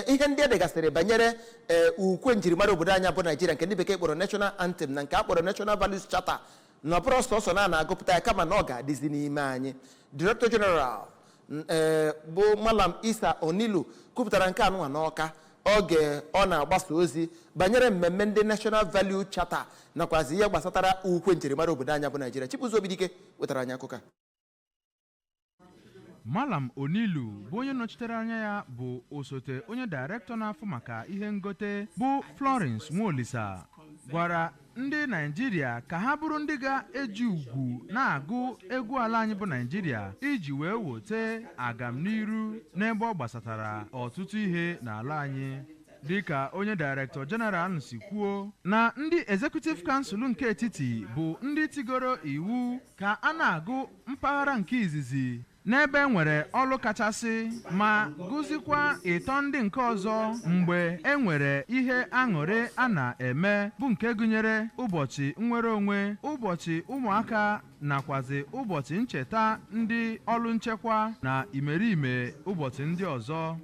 Ihe ndị e degasịrị banyere ukwe njirimara obodo anyị bụ Naijiria, nke ndị bekee kpọrọ National Anthem na nke a kpọrọ National Values Charter, na ọ bụrụ sọsọ na a na-agụpụta ya, kama na ọ ga-adịzi n'ime anyị. Director General bụ Malam Isa Onilu kwupụtara nke anụnwa n'Ọka oge ọ na-agbasa ozi banyere mmemme ndị National Value Charter nakwazi ihe gbasatara ukwe njirimara obodo anyị bụ Naijiria. Chibuzo Obidike wetara anyị akụkọ a. Malam Onilu bụ onye nọchitere anya ya bụ osote onye dairektọ na-afụ maka ihe ngote, bụ Florence Nwolisa, gwara ndị Naijiria ka ha bụrụ ndị ga-eji ugwu na-agụ egwu ala anyị bụ Naijiria iji wee wote agamniru n'ebe ọ gbasatara ọtụtụ ihe n'ala anyị. Dịka onye dairektọ jeneral si kwuo, na ndị Executive Council nke etiti bụ ndị tigoro iwu ka a na-agụ mpaghara nke izizi n'ebe e nwere ọlụ kachasị, ma gụzikwa ịtọ ndị nke ọzọ mgbe e nwere ihe aṅụrị a na-eme, bụ nke gụnyere ụbọchị nnwere onwe, ụbọchị ụmụaka, nakwazi ụbọchị ncheta ndị ọrụ nchekwa na imerime ụbọchị ndị ọzọ.